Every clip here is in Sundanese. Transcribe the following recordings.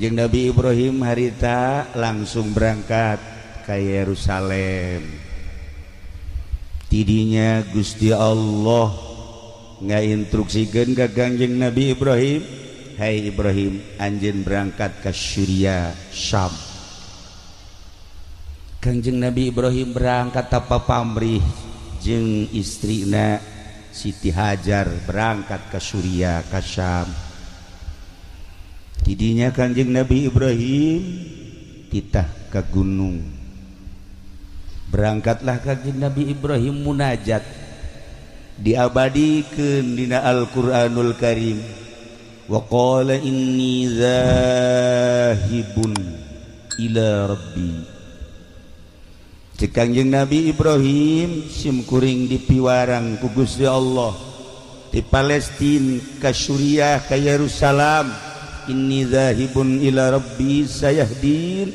Kangjeng Nabi Ibrahim harita langsung berangkat ke Yerusalem. Tidinya Gusti Allah ngainstruksikeun ka Kangjeng Nabi Ibrahim, "Hai Ibrahim, anjeun berangkat ke Syria, Syam." Kangjeng Nabi Ibrahim berangkat tanpa pamrih jeung istrina Siti Hajar, berangkat ke Suriah, ke Syam. Tidinya Kanjeng Nabi Ibrahim titah ke gunung. Berangkatlah Kanjeng Nabi Ibrahim munajat, diabadikeun dina Al-Qur'anul Karim. Wa qala inni zahibun ila rabbi. Cek Kanjeng Nabi Ibrahim, sim kuring dipiwarang ku Gusti Allah di Palestina ka Suriah, ka Yerusalem. Inni zahibun ila rabbi sayahdin.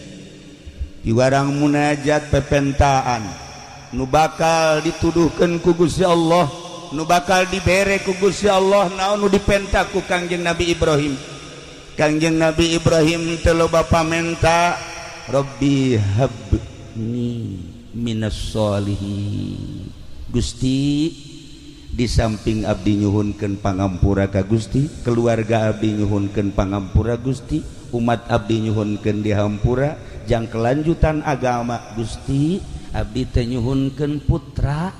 Piwarang munajat pepentaan nu bakal dituduhkeun ku Gusti Allah, nu bakal dibere ku Gusti Allah. Naon nu dipenta ku Kangjeng Nabi Ibrahim? Kangjeng Nabi Ibrahim teu loba pamenta, Rabbi habni minas solihin. Gusti, di samping abdi nyuhunkeun pangampura ka Gusti, keluarga abdi nyuhunkeun pangampura Gusti, umat abdi nyuhunkeun dihampura jang kelanjutan agama Gusti, abdi teh nyuhunkeun putra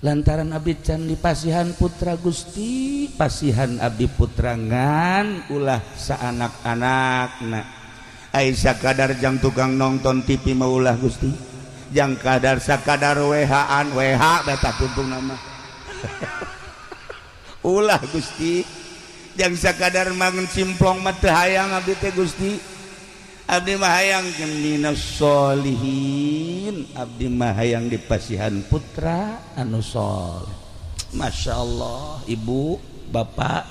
lantaran abdi can dipasihan putra. Gusti, pasihan abdi putra ngan ulah saanak-anakna. Ai sakadar jang tukang nonton TV mah ulah, Gusti, jang kadar sakadar WH-an WH beta tuntung nama ulah, Gusti, jang sakadar mangan simplong mah teu hayang abdi teh. Gusti, abdi mah hayang minas solihin, abdi mah hayang dipasihan putra anu soleh. Masya Allah, ibu bapak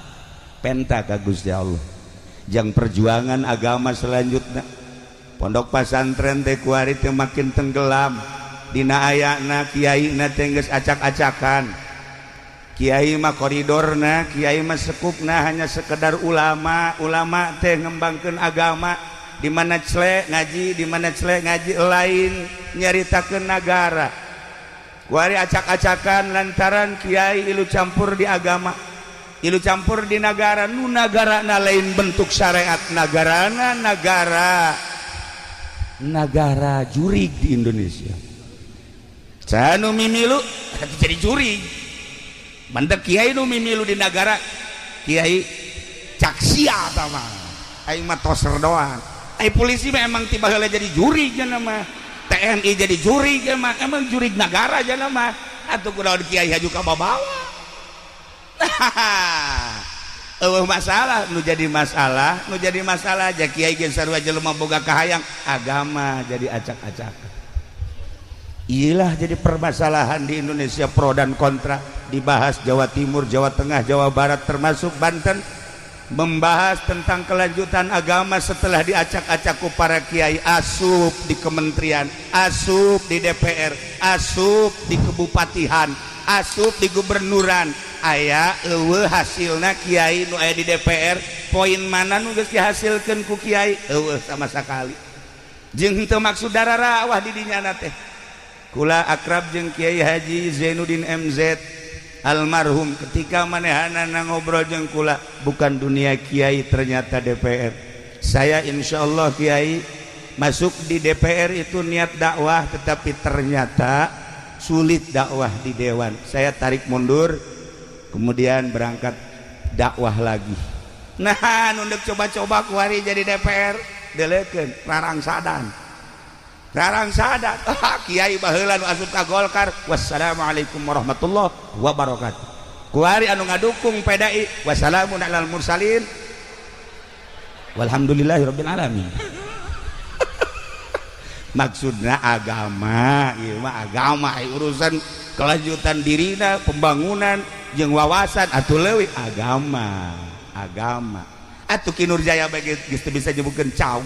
penta ka Gusti Allah jang perjuangan agama selanjutnya. Pondok pesantren teh kuari teh makin tenggelam dina ayana kiai na teh geus acak-acakan. Kiai mah koridorna, kiai mah sekupna hanya sekedar ulama. Ulama teh ngembangkeun agama di mana celek ngaji, di mana celek ngaji, lain nyaritakeun nagara. Kuari acak-acakan lantaran kiai ilu campur di agama, ilu campur di nagara. Nu nagara na lain bentuk syariat nagarana, nagara nagara jurig di Indonesia. Sanu mimilu jadi jurig. Mantep kiai nu mimilu di nagara, kiai caksia tama aing mah toser doang. Ai polisi mah emang tiba heula jadi jurig jana mah, TNI jadi jurig mah, emang jurig nagara jana mah. Atuh kunaon kiai haju ka babawa? Eueuh masalah nu jadi masalah, nu jadi masalah aja kiai ge sarua jelema boga kahayang agama jadi acak-acakan. Iyalah jadi permasalahan di Indonesia, pro dan kontra dibahas Jawa Timur, Jawa Tengah, Jawa Barat, termasuk Banten, membahas tentang kelanjutan agama setelah diacak-acak ku para kiai asup di kementerian, asup di DPR, asup di kebupatihan, asup di gubernuran. Aya eueuh hasilna kiai nu aya di DPR? Poin mana nu geus dihasilkeun ku kiai? Eueuh sama sekali. Jeung henteu maksud dararawah di dinya teh. Kula akrab jeung Kiai Haji Zainuddin MZ almarhum. Ketika manehanana ngobrol jeung kula bukan dunia kiai, ternyata DPR. Saya insya Allah, kiai, masuk di DPR itu niat dakwah, tetapi ternyata sulit dakwah di dewan. Saya tarik mundur, kemudian berangkat dakwah lagi. Nah, nunduk coba-coba kuari jadi DPR delekeun rarangsadan rarangsadan. Ah, kiai baheula nu asup ka Golkar, wassalamualaikum warahmatullahi wabarakatuh. Kuari anu ngadukung PDI, wassalamun alal mursalin walhamdulillahirabbil alamin. Maksudna agama ieu mah, agama urusan kelanjutan dirina, pembangunan jeung wawasan atuh leuwih agama. Agama atuh Ki Nurjaya bae geus teu bisa nyebutkeun cau.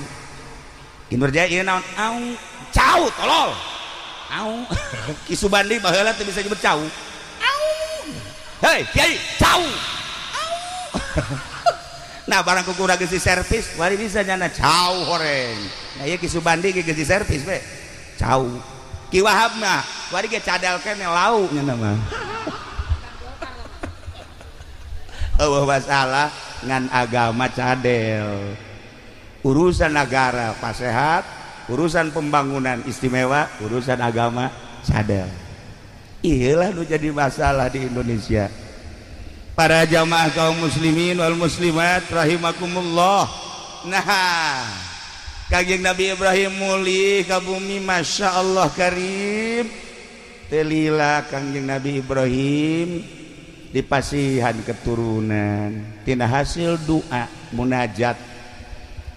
Ki Nurjaya ieu naon? Au, cau, tolol, au. Ki Subandi baheula teu bisa nyebut cau. Au, hei kiai, cau, au. Nah barang ku kurang geus diservis wari bisa nyana cau horeng. Nah ieu Ki Subandi ge geus diservis we. Cau. Ki Wahab mah wari ge cadel keneh lau nyana mah. Eueuh masalah ngan agama cadel. Urusan negara pasehat, urusan pembangunan istimewa, urusan agama cadel. Iyalah nu jadi masalah di Indonesia. Para jamaah kaum muslimin wal muslimat rahimakumullah. Nah, Kangjeng Nabi Ibrahim mulih ka bumi, Masya Allah karim. Telila Kangjeng Nabi Ibrahim dipasihan keturunan tina hasil doa munajat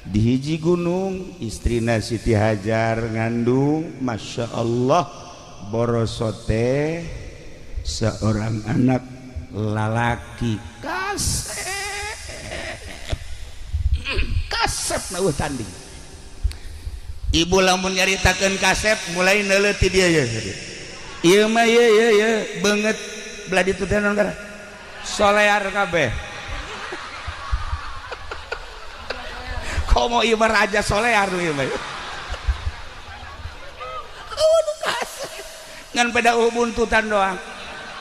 di hiji gunung, istrina Siti Hajar ngandung, Masya Allah borosote seorang anak lalaki kasep kasep na tanding. Ibu lamun nyaritakeun kasep mulai neuleuti dia ya. Ieu mah ye ye ye beungeut belah ditu teh naon gara solear kabeh. Komo ieu mah raja solear ieu mah. Aduh kasep ngan peda buntutan doang.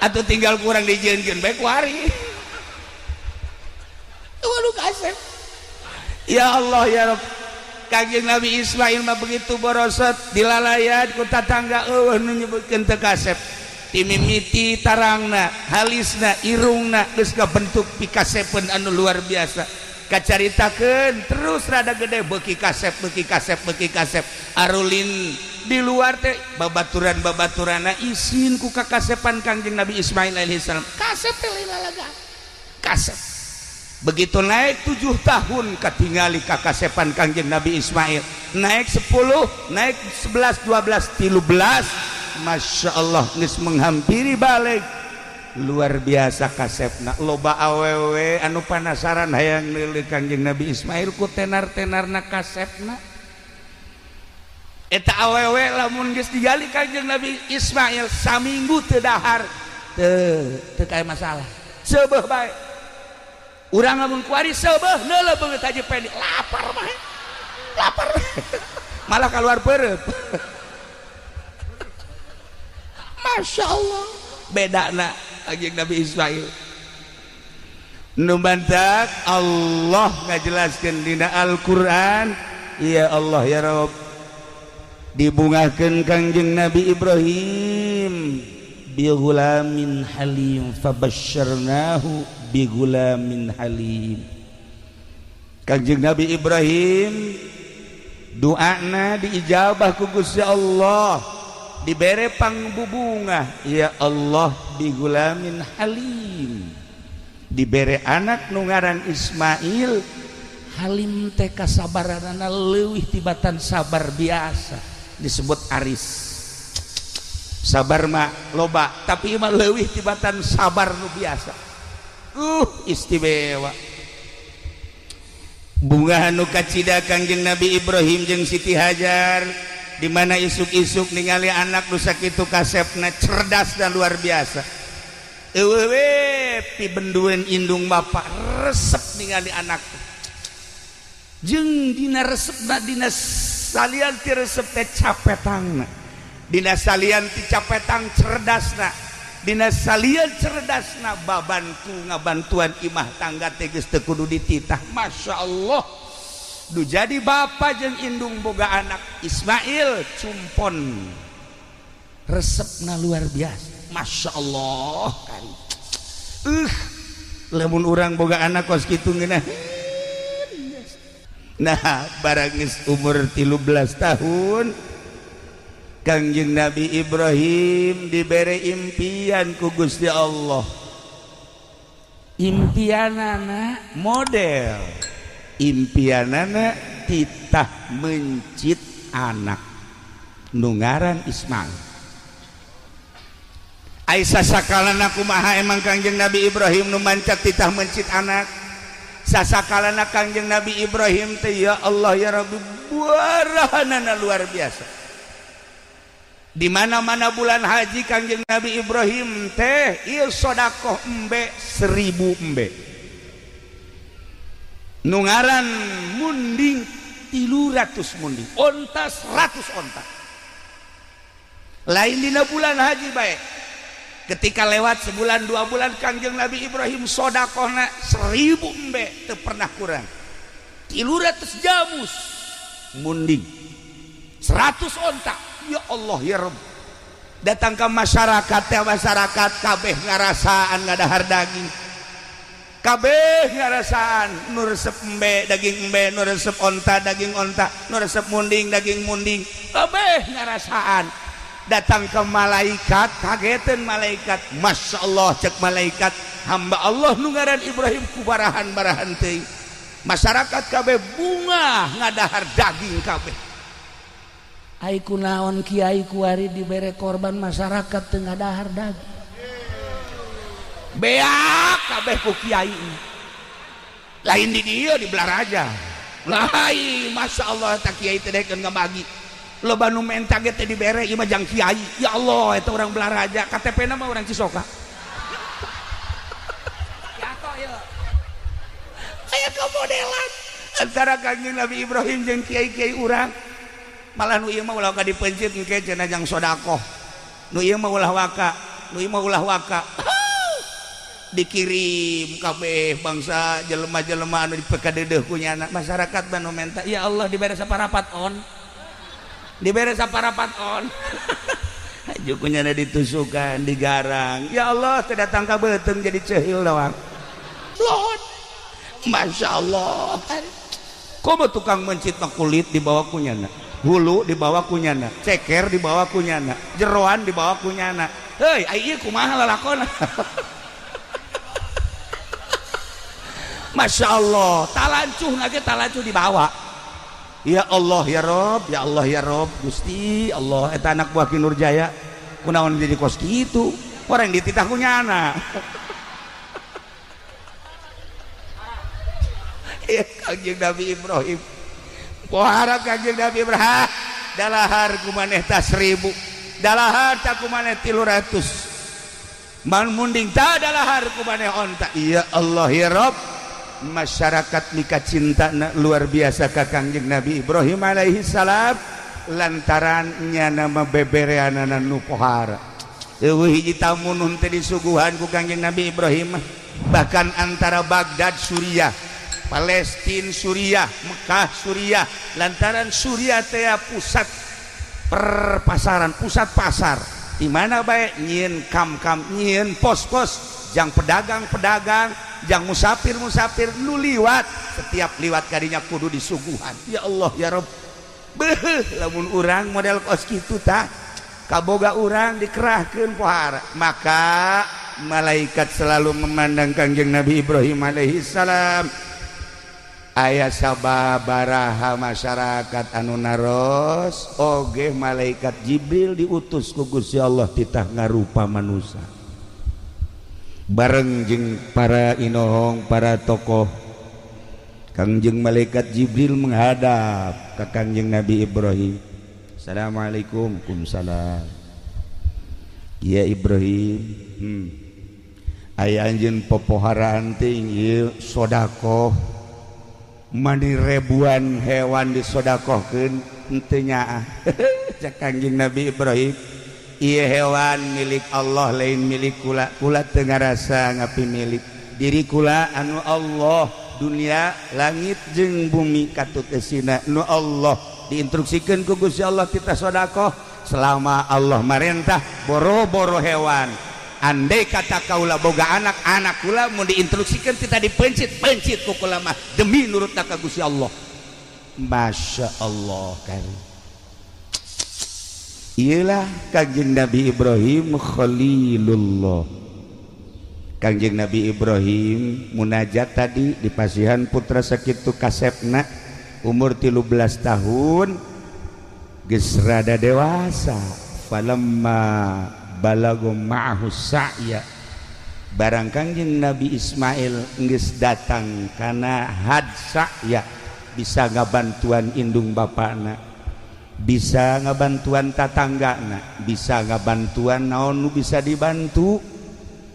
Atau tinggal kurang dijieunkeun bae ku hari. Waduh kasep. Ya Allah ya Rabb. Kangjeng Nabi Ismail mah begitu borosot dilalayan ku tatangga eueuh nu nyebutkeun teu kasep. Timimiti tarangna, halisna, irungna geus kabentuk pikasepeun anu luar biasa. Kacaritakeun terus rada gede beuki kasep, beuki kasep, beuki kasep. Arulin di luar teh babaturan-babaturana isin ku kakasepan Kangjeng Nabi Ismail alaihissalam. Kasep teh lalaga. Kasep. Begitu naik 7 tahun katingali kakasepan Kangjeng Nabi Ismail. Naik 10, naik 11, 12, 13. Masya Allah geus menghampiri balik. Luar biasa kasepna. Loba awewe anu panasaran hayang neuleuh Kangjeng Nabi Ismail ku tenar-tenarna kasepna. Eta awewe lamun geus digali Kangjeng Nabi Ismail saminggu teu dahar teu teu kaya masalah. Seubeuh bae. Urang lamun kuari seubeuh neuleuh beungeut haji pendi lapar mah. Lapar. Malah keluar pereup. Masya Allah bedana Kangjeng Nabi Ismail. Nu bantak Allah ngajelaskeun dina Al-Qur'an, ya Allah ya Rabb, dibungahkeun Kangjeng Nabi Ibrahim bi ghulamin halim fabasyarnahu bi ghulamin halim. Kangjeng Nabi Ibrahim doana diijabah ku Gusti Allah, dibere pangbubungah ya Allah bi ghulamin halim, dibere anak nu ngaran Ismail. Halim teh kasabaranana leuwih tibatan sabar biasa, disebut aris. Sabar mah loba, tapi mah leuwih tibatan sabar nu biasa. Istimewa. Bunga nu kacida Kangjeng Nabi Ibrahim jeung Siti Hajar, di mana isuk-isuk ningali anak nu sakitu kasepna cerdas dan luar biasa. Eueuh we pibendueun indung bapak resep ningali anak. Jeung dina resepna dina salian ti resep teh capetangna. Dina salian ti capetang cerdasna. Dina salian cerdasna babantu ngabantuan imah tangga teh geus teu kudu dititah. Masya Allah. Du jadi bapa jeung indung boga anak Ismail cumpon. Resepna luar biasa. Masya Allah. Lamun urang boga anak kos kitu ngeunah. Nah, barang geus umur 13 tahun Kangjeng Nabi Ibrahim dibere impian ku Gusti Allah. Impianana model, impianana titah mencit anak nu ngaran Ismail. Aisyah sakalana kumaha emang Kangjeng Nabi Ibrahim nu mancak titah mencit anak? Sasakalana Kangjeng Nabi Ibrahim teh ya Allah ya Rabbi buarahanana luar biasa. Di mana-mana bulan haji Kangjeng Nabi Ibrahim teh ieu sedekah embe 1000 embe. Nu ngaran munding 300 munding, onta 100 onta. Lain dina bulan haji bae. Ketika lewat sebulan 2 bulan Kangjeng Nabi Ibrahim sodakohna 1000 embe teu pernah kurang. 300 jamus munding, 100 onta. Ya Allah ya Rabb. Datang ke masyarakat teh masyarakat kabeh ngarasaan ngadahar daging. Kabeh ngarasaan nu resep embe daging embe, nu resep onta daging onta, nu resep munding daging munding. Kabeh ngarasaan. Datang ke malaikat, kagetan malaikat. Masya Allah cek malaikat, hamba Allah nu ngaran Ibrahim kubarahan-barahan teuing. Masyarakat kabeh bunga ngadahar daging kabeh. Ai kunaon kiai kuari dibere korban masyarakat teu ngadahar daging. Beak kabeh ku kiai. Lain di dieu di Belaraja. Lain Masya Allah tak kiai teh daekeun ngabagi. Loba nu menta ge teh dibere ieu mah jang kiai. Ya Allah eta urang Belaraja, KTP-na mah urang Cisoka. Jato ieu. Aya kamodelan antara Kangjeng Nabi Ibrahim jeung kiai-kiai urang. Malah nu ieu mah ulah ka dipencit engke cenah jang sodakoh. Nu ieu mah ulah waka, nu ieu mah ulah waka. Dikirim kabeh bangsa jelema-jelema anu dipekadeudeeh ku nyana. Masyarakat mah nu menta, ya Allah dibere saparapat on. Dibere saparapat on. Haju ku nyana ditusukan, digarang. Ya Allah teu datang ka beuteung jadi ceuhil doang. Lohon. Masya Allah. Komo tukang mencit mah kulit dibawa ku nyana. Hulu dibawa ku nyana, ceker dibawa ku nyana, jeroan dibawa ku nyana. Heuy, ai ieu kumaha lalakona? Masya Allah, talancuh lagi talancuh dibawa. Ya Allah ya Rob, ya Allah ya Rob, Gusti Allah eta anak buah Ki Nurjaya kunaon jadi kos kitu? Orang dititah ku nyana. Ya Kangjeng Nabi Ibrahim. Pohara Kangjeng Nabi Ibrahim, dalahar ku maneh ta 1000, dalahar ta ku maneh 300. Man munding ta dalahar ku maneh onta. Ya Allah ya Rob. Masyarakat mika cinta luar biasa ka Kangjeng Nabi Ibrahim alaihi salam lantaran nyana mah bebereanana nu pohara. Eueuh hiji tamu nu teu disuguhan ku Kangjeng Nabi Ibrahim, bahkan antara Baghdad Suriah, Palestina Suriah, Mekah Suriah, lantaran Suriah teh pusat perpasaran, pusat pasar. Di mana bae nyieun kam-kam, nyieun pos-pos jang pedagang-pedagang, jang musafir-musafir nu liwat, setiap liwat kadinya kudu disuguhan. Ya Allah ya Rob. Beuh lamun urang model kos kitu tah kaboga urang dikerahkeun pohara. Maka malaikat selalu memandang Kangjeng Nabi Ibrahim alaihi salam. Aya sababaraha masyarakat anu naros oge malaikat Jibril diutus ku Gusti Allah titah ngarupa manusia. Bareng jeung para inohong, para tokoh, Kangjeng malaikat Jibril menghadap ka Kangjeng Nabi Ibrahim. Assalamualaikum. Waalaikumsalam. Ya Ibrahim, aya anjeun popoharaan teh ieu sodakoh mani ribuan hewan disodakohkeun henteu nyaah. Cak Kangjeng Nabi Ibrahim, ieu hewan milik Allah lain milik kula. Kula teu ngarasa ngapi milik diri kula anu Allah, dunia langit jeung bumi katut eusina nu Allah. Diinstruksikeun ku Gusti Allah titah sodakoh selama Allah marentah boro-boro hewan. Andai kata kaula boga anak, anak kula mun diinstruksikeun titah dipencit-pencit ku kula mah demi nurut ka Gusti Allah. Masya Allah kari. Iyalah Kangjeng Nabi Ibrahim Khalilullah. Kangjeng Nabi Ibrahim munajat tadi di pasihan putra sakitu kasepna umur 13 tahun geus rada dewasa. Falamma balagu ma'ahu sa'ya, barang Kangjeng Nabi Ismail geus datang kana had sa'ya, bisa ngabantuan indung bapakna, bisa ngabantuan tatanggana, bisa ngabantuan naon nu bisa dibantu.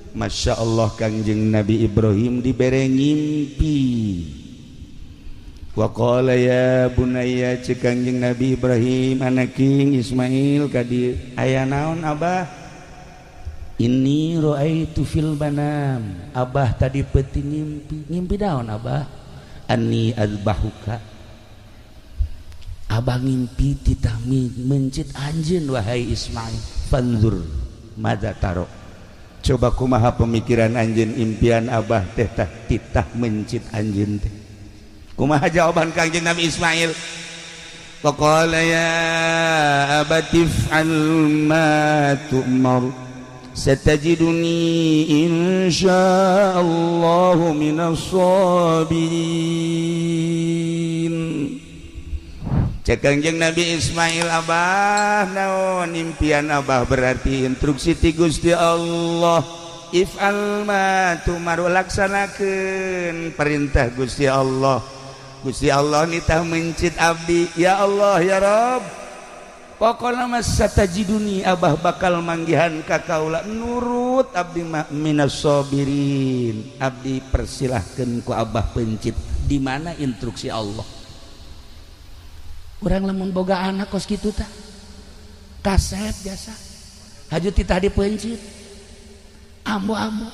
Masya Allah Kangjeng Nabi Ibrahim dibere ngimpi. Wa qala ya bunayya ceuk Kangjeng Nabi Ibrahim anaking Ismail ka dieu aya naon abah? Inni ra'aitu fil manam. Abah tadi peuting ngimpi. Ngimpi naon abah? Anni azbahuka. Abah ngimpi titah mencit anjeun wahai Ismail. Fanzur madza taro. Coba kumaha pemikiran anjeun impian abah teh tah titah mencit anjeun teh. Kumaha jawaban Kangjeng Nabi Ismail? Faqala ya abati if'al ma tu'mar. Satajiduni insyaallahu minas sabirin. Cek Kangjeng Nabi Ismail abah naon impian abah berarti instruksi ti Gusti Allah. If'al ma tu'mar, laksanakeun perintah Gusti Allah. Gusti Allah nitah mencit abdi ya Allah ya Rabb. Pokokna mah satajiduni abah bakal manggihan ka kaula nurut abdi mah minas sabirin. Abdi persilahkeun ku abah pencit. Di mana instruksi Allah? Urang lamun boga anak kos kitu tah kasep jasa haju titah dipencit ambo-ambo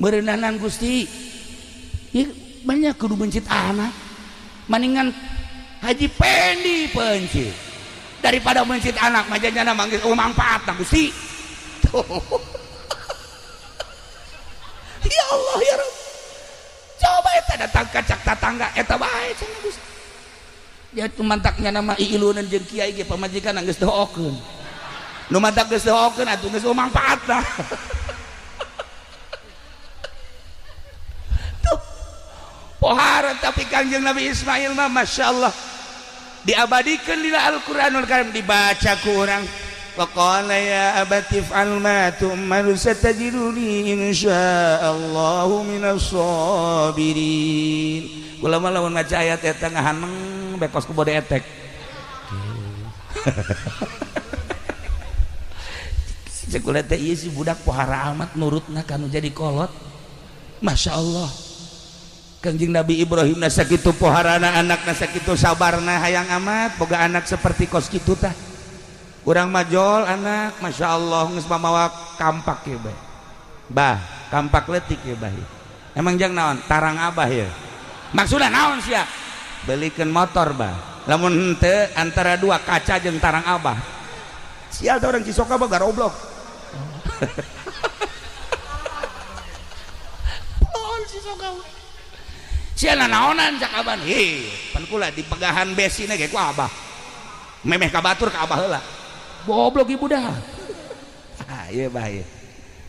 meureunahnan Gusti ieu banyak kudu mencit anak maningan Haji Pendi pencit daripada mencit anak majanya manggil oh manfaat nah Gusti. Ya Allah ya Rabb, coba eta datang ka cak tatangga eta bae cenah Gusti. Dia tumantaknya nama iilunan jeung kiai ge pamajikan geus doakeun. Nu mantak geus doakeun atuh geus manfaatna. Tuh. Pohara tapi Kangjeng Nabi Ismail mah masyaallah diabadikeun dina Al-Qur'anul Karim dibaca ku urang. Waqala ya abati if'al ma tu'maru satajiduni insyaallahu minas sabirin. Kula mah lamun maca ayat eta ngahaneng bekos ku bode etek. Cek kula teh ieu si budak pohara amat nurutna kanu jadi kolot. Masya Allah. Kangjeng Nabi Ibrahim na sakitu poharana anakna sakitu sabarna hayang amat boga anak seperti kos kitu tah. Urang majol anak Masya Allah geus mamawa kampak ieu bae. Bah, kampak leutik ieu bah. Emang jang naon? Tarang abah ieu. Maksudna naon sia? Belikeun motor bah. Lamun henteu antara dua kaca jeung tarang abah. Sial teh urang Cisoka mah garoblok. Pohon Cisoka. Sia nanaonan cak aban. Hei, pan kula dipegahan besina ge ku abah. Memeh ka batur ka abah heula. Goblok ibu dah. Ah, ieu bah ieu.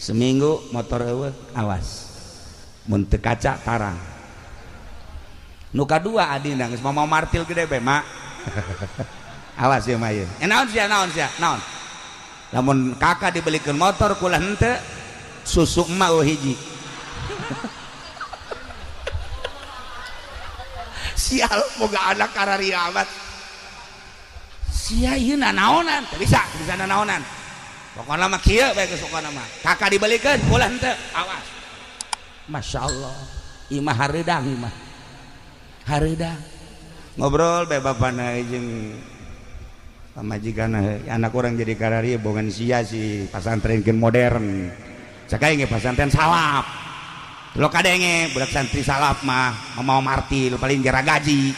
Seminggu motor eueuh awas. Mun teu kaca tarang. Nu kadua adina geus mau martil gede bae mak. Awas ieu mah ieu. Naon sia naon sia naon. Lamun kakak dibelikeun motor kula henteu susu emak eueuh hiji. Sial boga anak kararia amat. Sia ieu nanaonan teu bisa, teu bisa nanaonan. Pokona mah kieu bae geus pokona mah. Kakak dibelikeun kula henteu awas. Masyaallah. Ieu mah hareudang ieu mah. Hareudang. Ngobrol bae bapana jeung pamajikan anak orang jadi kararia bongan sia si pasantrenkeun modern. Cak aing ge pasantren salaf. Lo kadenge budak santri salaf mah mau martil paling gera gaji.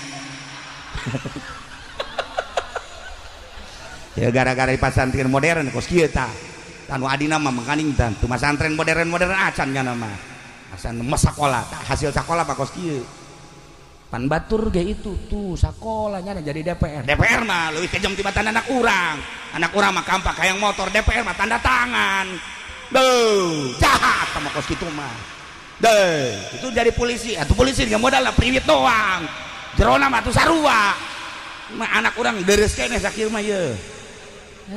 Ya gara-gara di pasantren modern kos kieu tah. Tanu adina mah mangkaning tah. Teu masantren modern-modern acan nya mah. Asan mah sakola, hasil sakola mah kos kieu. Pan batur ge itu tuh sakolanya jadi DPR. DPR mah leuwih kejam tibatan anak urang. Anak urang mah kampak hayang motor, DPR mah tanda tangan. Duh, jahat sama kos kitu mah. Deh, itu jadi polisi. Atuh polisi nggak modal lah priwit doang. Jerona mah atuh sarua. Mah anak urang deres keneh sakieu mah ye.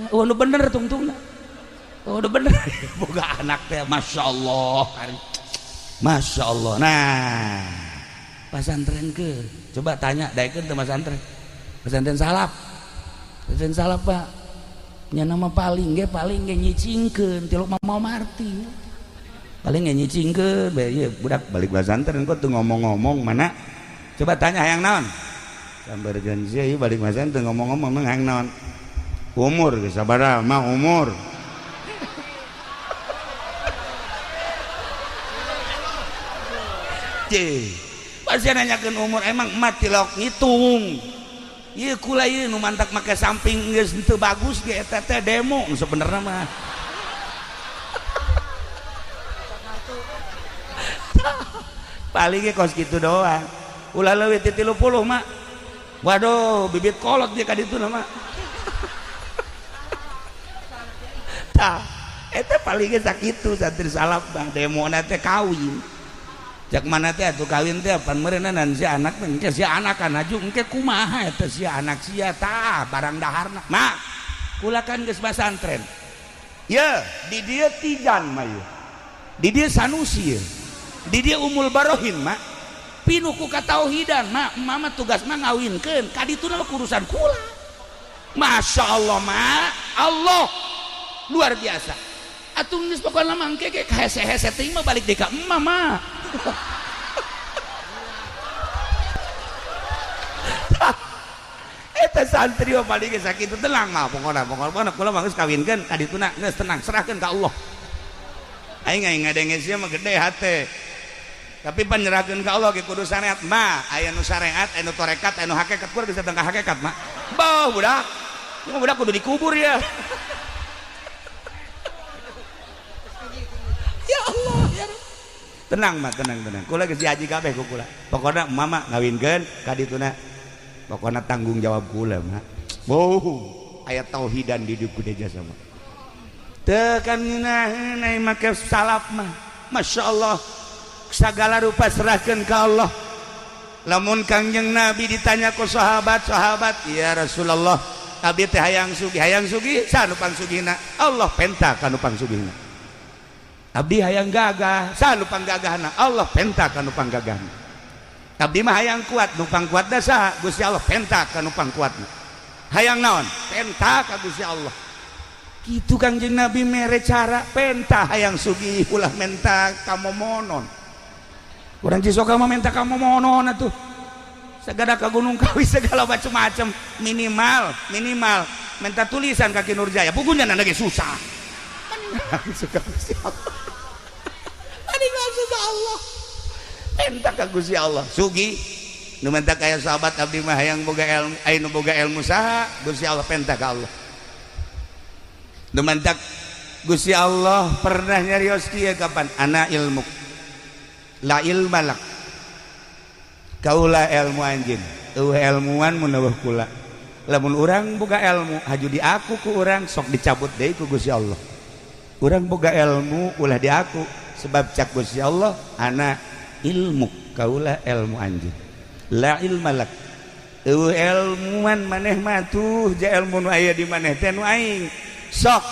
Oh, nu bener tungtungna. Oh, udah bener. Boga anak teh masyaallah. Masyaallah. Nah, pasantren ke coba tanya daekeun teu pasantren. Pasantren salaf. Pasantren salaf Pak. Nya nama paling ge nyicingkeun tilok mau marti. Paling ge nyicingkeun bae ieu budak balik pasantren kok teu ngomong-ngomong mana Coba tanya hayang naon? Sambarkeun sia ieu balik masan teu ngomong-ngomong hayang naon? Umur geus sabaraha mah umur. Pasti nanyakeun umur emang emak tilok ngitung. Ieu kula ieu nu mantak make samping geus teu bagus ge eta teh demo sebenarnya mah. Paling ge kos kitu doang. Ulah leuwih ti 30 mak. Waduh, bibit kolot dia ka ditu mah. Tah, eta paling ge sakitu santri salaf bang demona teh kawin. Cak mana teh atuh kawin teh pan meureunna si anak engke si anak kan aju engke kumaha eta si anak sia tah barang daharna. Mak, kula kan geus pasantren. Ye, di dieu Tijan mah ieu. Di dieu Sanusi ye. Di dieu Umul Barohin mak. Pinuh ku katauhidan mak, mama tugas mah ngawinkeun, ka dituna mah urusan kula. Masya Allah mak, Allah luar biasa. Atuh geus pokona mah engke ge hese-hese teuing mah balik deui ka emak mah. Eta santri mah paling geus sakitu tenang mah pokona pokona kula mah geus kawinkeun ka dituna geus tenang serahkeun ka Allah. Aing aing ngadenge sia mah gede hate. Tapi penyerahkeun ka Allah ge kudu syariat mah, aya nu syariat, aya nu tarekat, aya nu hakikat, kudu geus datang ka hakikat mah. Beuh budak. Ieu budak kudu dikubur ya. Ya Allah ya Rabb. Tenang mah, tenang tenang. Kula geus diaji kabeh ku kula. Pokona mama ngawinkeun ka dituna. Pokona tanggung jawab kula mah. Wow, aya tauhidan di dieu kudu jasa mah. Teu kan ngeunaheun ai make salaf mah. Masya Allah. Segala rupa serahkan ke Allah. Lamun Kangjeng Nabi ditanya ku sahabat-sahabat, ya Rasulullah, abdi teh hayang sugih saha nu pangsugihna? Allah penta ka nu pangsugihna. Abdi hayang gagah, saha nu panggagahna? Allah penta ka nu panggagahna. Abdi mah hayang kuat, nu pangkuatna saha? Gusti Allah penta ka nu pangkuatna. Hayang naon? Penta ka Gusti Allah. Kitu Kangjeng Nabi mere cara penta hayang sugih ulah menta kamomonon. Urang Cisoka mah minta kamu monon atuh. Segala ka Gunung Kawi segala macam-macam minimal minimal minta tulisan ka Ki Nurjaya. Pugunya lagi susah. Suka Gusti Allah. Mending langsung ka Allah. Minta ka Gusti Allah. Sugi nu minta kaya sahabat abdi mah hayang boga ilmu, aya nu boga ilmu saha? Gusti Allah penta ka Allah. Nu minta Gusti Allah pernah nyarios kieu kapan? Ana ilmu. La ilma lak. Kaula ilmu anjeun. Eueuh ilmuan mun eueuh kula. Lamun urang boga ilmu haju diaku ku urang sok dicabut deui ku Gusti Allah. Urang boga ilmu ulah diaku sebab cak Gusti Allah ana ilmu kaula ilmu anjeun. La ilma lak. Eueuh ilmuan maneh mah tuh ja ilmu nu aya di maneh teh nu aing. Sok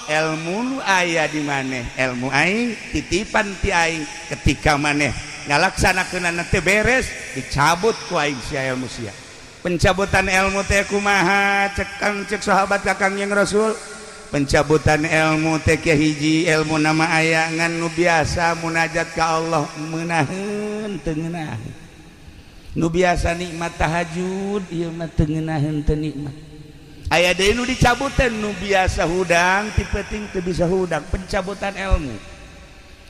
ilmu nu aya di maneh, ilmu aing titipan ti aing ketika maneh ngalaksanakeunana teh beres dicabut ku aing sia ilmu sia. Pencabutan ilmu teh kumaha cek kang cek sahabat ka Kangjeng Rasul? Pencabutan ilmu teh hiji ilmu nama aya ngan nu biasa munajat ka Allah meunaheun teu ngeunaheun. Nu biasa nikmat tahajud ieu mah teu ngeunaheun teu nikmat. Aya deui nu dicabutan nu biasa hudang ti peuting teu bisa hudang pencabutan ilmu.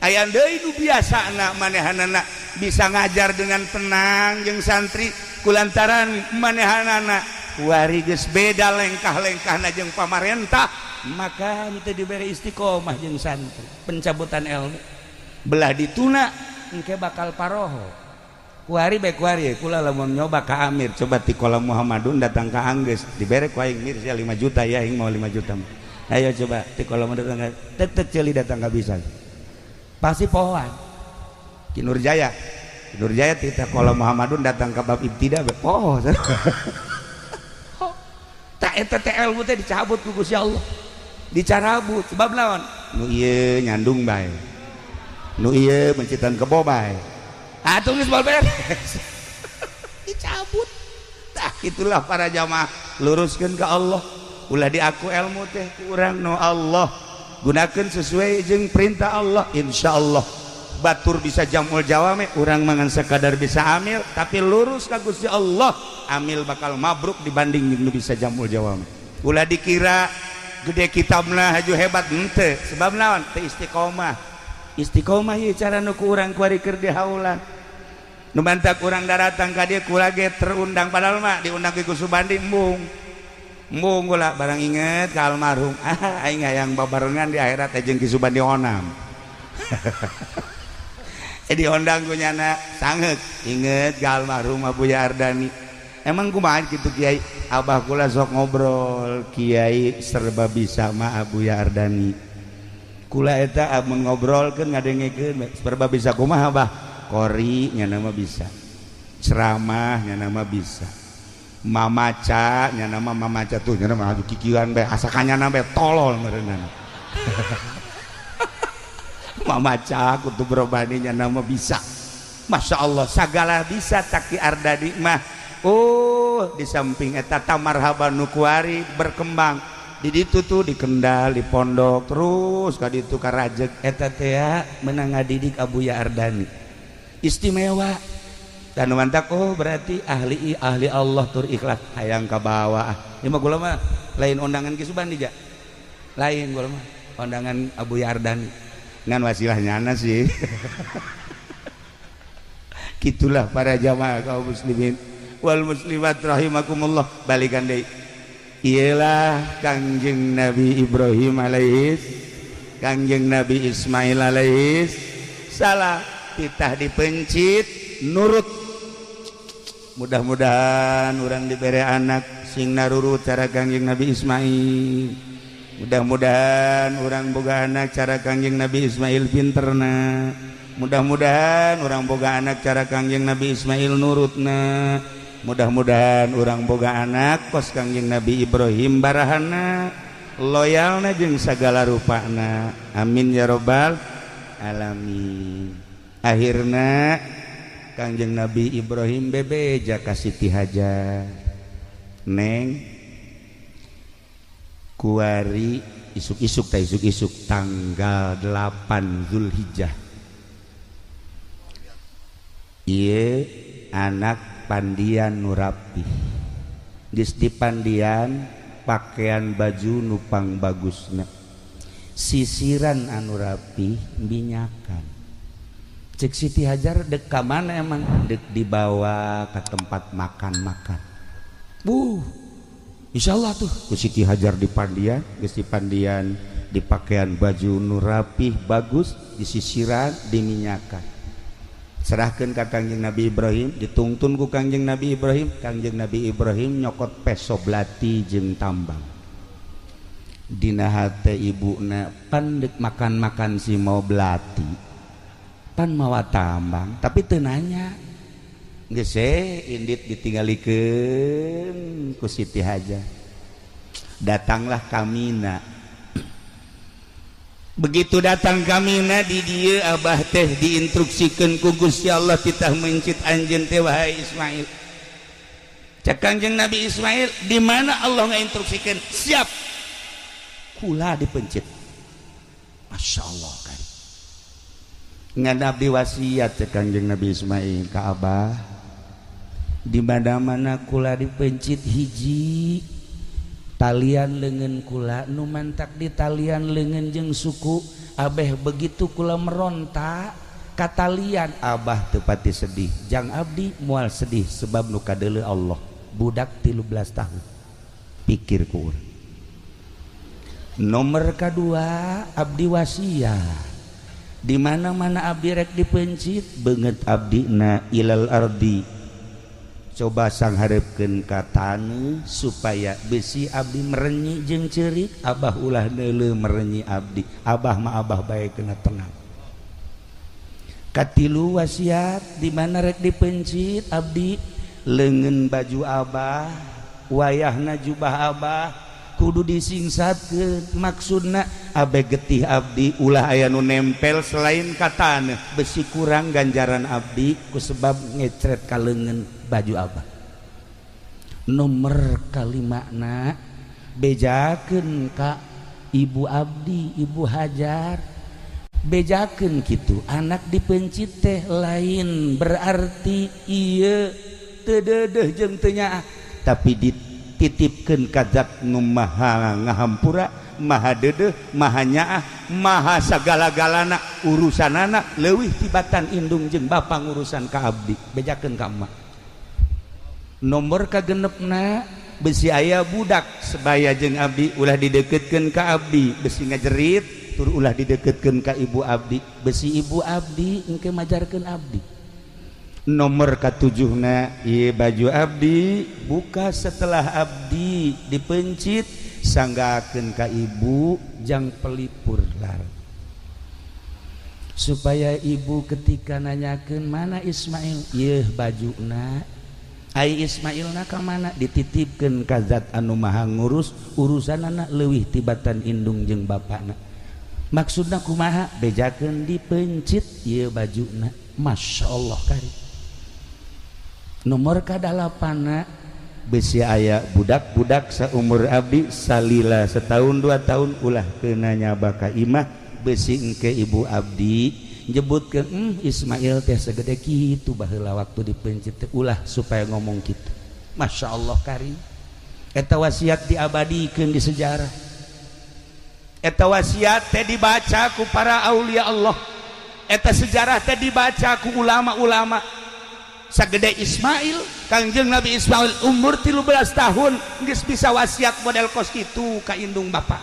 Aya deui nu biasana manehanana bisa ngajar dengan tenang jeung santri kulantaran manehanana kuari geus beda lengkah-lengkahna jeung pamarentah maka teu dibere istiqomah jeung santri pencabutan ilmu belah dituna engke bakal paroho. Kuari bae kuari kula lamun nyoba ka Amir coba ti kolam Muhammadun datang ka Anggeus dibere ku aing mir sia 5 juta ya aing mau 5 juta. Ayo coba ti kolam datang ka tetep ceuli datang ka bisa. Pasti pohoan. Ki Nurjaya. Ki Nurjaya ti kolam Muhammadun datang ka bab ibtida poho. Tak eta teh ilmu teh dicabut ku Gusti Allah. Dicarabut sebab naon? Nu ieu nyandung bae. Nu ieu mencitan kebo bae. Atuh geus beres. Dicabut. Tah itulah para jamaah luruskeun ka Allah. Ulah diaku ilmu teh ku urang nu Allah. Gunakeun sesuai jeung perintah Allah insyaallah. Batur bisa jamul jawame, urang mangan sekadar bisa amil tapi lurus ka Gusti Allah, amil bakal mabruk dibanding jeung nu bisa jamul jawame. Ulah dikira gede kitabna haju hebat henteu, sebab naon? Teu istiqomah. Istiqomah ieu cara nu ku urang kuari keur dihaulan. Nu mantak urang daratang ka dieu kula ge terundang, padahal mah diundang ku Subandi embung. Embung kula barang inget ka almarhum. Ah aing hayang babarengan di akhirat jeung Ki Subandi onam. Diondang ku nyana sangeuk inget ka almarhum Abuya Ardani. Emang kumaha kitu Kiai? Abah kula sok ngobrol, Kiai serba bisa mah Abuya Ardani. Kula eta amun ngobrolkeun ngadengekeun serba bisa kumaha Abah? Kori nyana mah bisa, ceramah nyana mah bisa, mamaca nyana mah mamaca tuh nyana mah kikieuan bae asa ka nyana bae tolol meureunana. Mamaca kutub robani nyana mah bisa. Masya Allah sagala bisa Taki Ardani mah. Oh di samping eta tamarhaban nu kuari berkembang di ditu tuh di Kendal di pondok terus ka ditu ka Rajeg eta teh meunang ngadidik Abuya Ardani istimewa. Dan mantak oh berarti ahli ahli Allah tur ikhlas hayang ka bawah. Ieu mah kula mah lain undangan Ki Subandi ja. Lain kula mah undangan Abuya Ardani ngan wasilah nyana sih. Gitulah para jamaah kaum muslimin wal muslimat rahimakumullah. Balikan deui. Iyalah Kangjeng Nabi Ibrahim alaihis, Kangjeng Nabi Ismail alaihis salam, titah dipencit nurut. Mudah-mudahan urang dibere anak sing narurut cara Kangjeng Nabi Ismail. Mudah-mudahan urang boga anak cara Kangjeng Nabi Ismail pinterna. Mudah-mudahan urang boga anak cara Kangjeng Nabi Ismail nurutna. Mudah-mudahan urang boga anak kos Kangjeng Nabi Ibrahim barahana, loyalna jeung sagala rupana. Amin ya robbal alamin. Akhirna Kangjeng Nabi Ibrahim bebeja ka Siti Hajar, Neng kuari isuk-isuk ta isuk-isuk tanggal 8 Zulhijjah ieu anak pandian nu rapih, geus dipandian pakaian baju nupang bagusna, sisiran anu rapih minyakan. Cek Siti Hajar dek ka mana emang? Dek dibawa ke tempat makan-makan. Insyaallah tuh ku Siti Hajar dipandian, geus dipandian, dipakaian baju nu rapih bagus, disisiran, diminyakan. Serahkeun ka Kangjeng Nabi Ibrahim, ditungtun ku Kangjeng Nabi Ibrahim. Kangjeng Nabi Ibrahim nyokot peso belati jeung tambang. Dina hate ibuna pan dek makan-makan si mau belati, pan mawa tambang, tapi teu nanya. Geus indit ditinggalikeun ku Siti Hajar. Datanglah Kamina. Begitu datang Kamina di dieu abah teh diinstruksikeun ku Gusti Allah titah mencit anjeun teh wahai Ismail. Cek Kangjeng Nabi Ismail, di mana Allah ngainstruksikeun? Siap. Kula dipencit. Masya Allah kan. Ngan abdi wasiat cek Kangjeng Nabi Ismail ka abah, di mana-mana kula dipencit hiji talian leungeun kula nu mantak di talian leungeun jeung suku abeh, begitu kula meronta ka talian abah teu pati sedih, jang abdi moal sedih sebab nu kadeuleu Allah budak 13 tahun pikir ku urang. Nomor kadua abdi wasiat di mana-mana abdi rek dipencit beungeut abdi na ilal ardi, coba sangharepkeun ka taneuh supaya besi abdi merenyi jeung ceurik, abah ulah neuleuh merenyi abdi, abah mah abah bae kena tenang. Katilu wasiat di mana rek dipencit abdi leungeun baju abah, wayahna jubah abah kudu disingsatkeun, maksudna abe getih abdi ulah aya nu nempel selain ka taneuh, besi kurang ganjaran abdi ku sebab ngecret ka leungeun baju abah. Nomor kalimana bejakeun ka ibu abdi, Ibu Hajar, Bejakeun kitu anak dipencit teh lain berarti ieu teu deudeuh jeung teu nyaah, tapi dititipkeun ka zat nu maha ngahampura, maha deudeuh, maha nyaah, maha sagala-galana urusanana leuwih tibatan indung jeung bapa ngurusan ka abdi. Bejakeun ka emak. Nomor kagenepna besi aya budak sebaya jeung abdi ulah dideketkeun ka abdi, besi ngajerit tur ulah dideketkeun ka ibu abdi, besi ibu abdi engke majarkeun abdi. Nomor katujuhna ieu baju abdi buka setelah abdi dipencit sanggakeun ka ibu jang pelipur lar, supaya ibu ketika nanyakeun mana Ismail, ieu bajuna, ai Ismailna ka mana, dititipkeun ka zat anu maha ngurus urusanana leuwih tibatan indung jeung bapana. Maksudna kumaha? Bejakeun dipencit ieu bajuna. Masya Allah kari. Nomor kadalapana besi aya budak-budak saumur abdi salila setahun 2 tahun ulah kena nyaba ka imah, besi engke ibu abdi nyebutkeun Ismail teh segede kitu baheula waktu dipencit teh, ulah supaya ngomong kitu. Masya Allah kari. Eta wasiat diabadikeun di sejarah. Eta wasiat teh dibaca ku para aulia Allah. Eta sejarah teh dibaca ku ulama-ulama. Sagede Ismail, Kangjeng Nabi Ismail umur 13 tahun geus bisa wasiat model kos kitu ka indung bapak.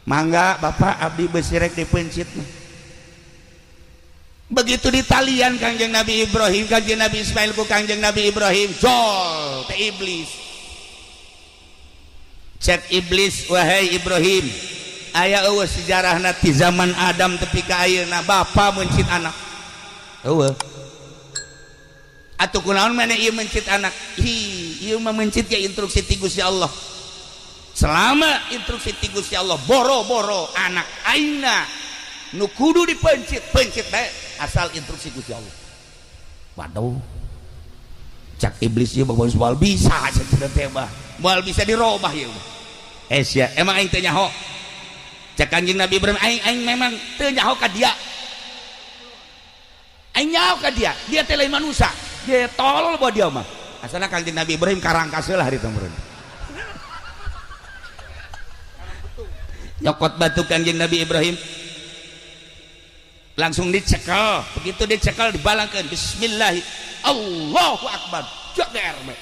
Mangga bapak abdi besi rek dipencit mah. Begitu ditalian Kangjeng Nabi Ibrahim, Kangjeng Nabi Ismail ku Kangjeng Nabi Ibrahim, jol teh iblis. Cek iblis, wahai Ibrahim, aya eueuh sejarahna ti zaman Adam tepi ka ayeuna bapa mencit anak. Eueuh. Atuh kunaon maneh ieu mencit anak? Hi, ieu mah mencit ge instruksi ti Gusti Allah. Selama instruksi ti Gusti Allah boro-boro anak aina nu kudu dipencit, pencit bae asal instruksi Gusti Allah. Waduh. Cak iblis ieu mah moal bisa cenah teh mah. Moal bisa dirobah ieu mah. Eh sia, emang aing teu nyaho. Cak Kanjeng Nabi Ibrahim, aing aing memang teu nyaho ka dia. Aing nyaho ka dia, dia teh lain manusia. Dia tolol bawa dia mah. Asalna Kanjeng Nabi Ibrahim karangkas heula hari teh meureun. Nyokot batu Kanjeng Nabi Ibrahim langsung dicekel, begitu dicekel dibalangkeun bismillah Allahu akbar. Jager we.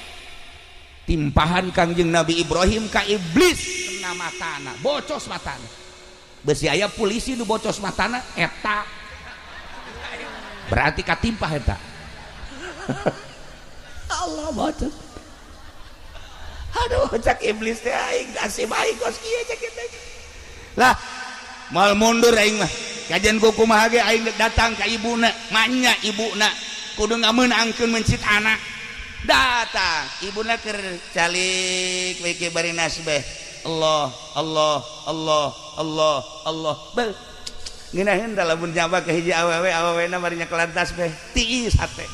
Timpahan Kangjeng Nabi Ibrahim ka iblis kena matana, bocos matana. Besi aya polisi nu bocos matana eta. Berarti katimpah eta. Allah bocos. Aduh cak iblis teh aing nasib aing kos kieu cak eta. Lah moal mundur aing mah. Kajian ku kumaha ge aing datang ka ibuna, manya ibuna kudu ngameunangkeun mencit anak. Datang ibuna keur calik we ke bari nasbeh. Allah Allah Allah Allah Allah. Beuh. Ngeunaheun da lamun nyaba ka hiji awewe, awewena bari nyekelan tasbeh tiis hate.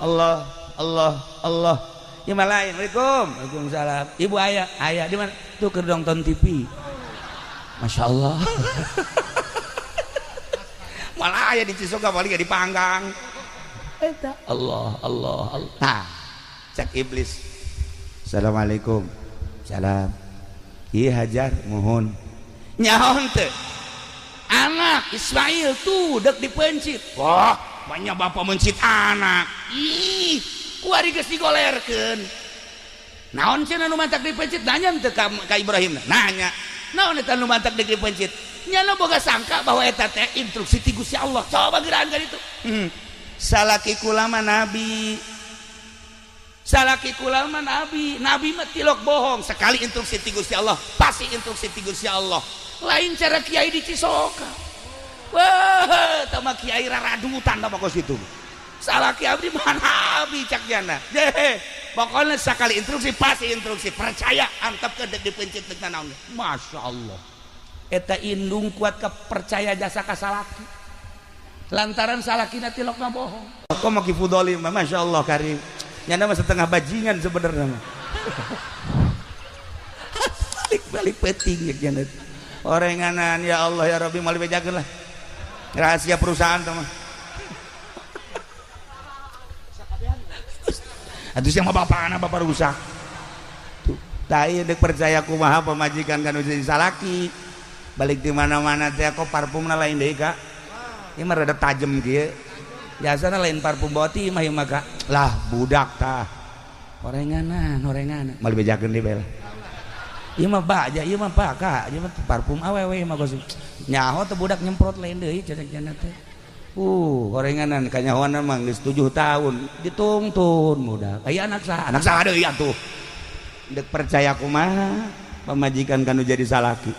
Allah Allah Allah. Ieu mah lain. Waalaikum. Waalaikumsalam. Ibu aya, aya di mana? Tuh keur nonton TV. Masya Allah. Malah aya di Cisoka paling dipanggang. Eta Allah Allah Allah. Nah, cak iblis. Assalamualaikum. Salam. Ieu hajar mohon. Nyaon teu? Anak Ismail tuh dek dipencit. Wah, banyak bapak mencit anak. Ih, kuari geus digolerkeun. Naon cenah nu mantak dipencit? Nanya teu ka Ibrahim. Nanya. Naon eta nu mantak dipencit? Nyana boga sangka bahwa eta teh instruksi ti Gusti Allah. Coba geuraan ka ditu. Salaki kula mah nabi. Salaki kula mah nabi. Nabi mah tilok bohong. Sekali instruksi ti Gusti Allah, pasti instruksi ti Gusti Allah. Lain cara kiai di Cisoka. Wah, tah mah kiai raradutan tah mah kos kitu. Salaki abdi mah nabi cak jana. Deh, pokoknya sekali instruksi pasti instruksi. Percaya antep ke dek dipencit deuk naon. Masya Allah. Eta indung kuat kepercaya jasa ka salaki. Lantaran salakina tilokna bohong. Kok mau kifudoli mah Masya Allah karim. Nyana mah setengah bajingan sebenarnya mah. Balik-balik peting ya jana. Orenganan ya Allah ya Rabbi moal dibejakeun lah. Rahasia perusahaan teh mah. Atuh sia mah bapana bapak rusak. Tuh, tah ieu deuk percaya kumaha pamajikan kan jadi salaki. Balik di mana-mana teh kok parfumna lain deui Kak. Ieu mah rada tajem kieu. Biasana lain parfum boti mah ieu mah Kak. Lah budak tah. Orenganan, orenganan. Moal dibejakeun deui bae lah. Ieu mah baja, ieu mah Pak Kak, ieu mah parfum awewe mah kos. Nyaho teh budak nyemprot lain deui cenah teh. Orenganan kanyahoana mah geus 7 tahun ditungtun budak. Aya anak saha? Anak saha deui atuh. Deuk percaya kumaha pamajikan kanu jadi salaki.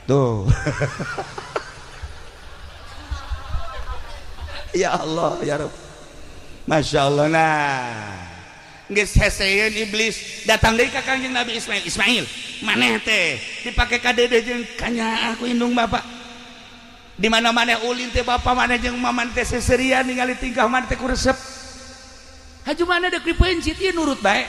Tuh. Ya Allah ya Rabb. Masya Allah nah. Geus heseun iblis datang deui ka Kangjeng Nabi Ismail. Ismail, maneh teh dipake kadeudeung jeung kanyaah ku indung bapak. Di mana-mana ulin teh bapak maneh jeung maman teh seserian ningali tingkah maneh teh ku resep. Haju maneh deuk dipeuncit ieu nurut bae.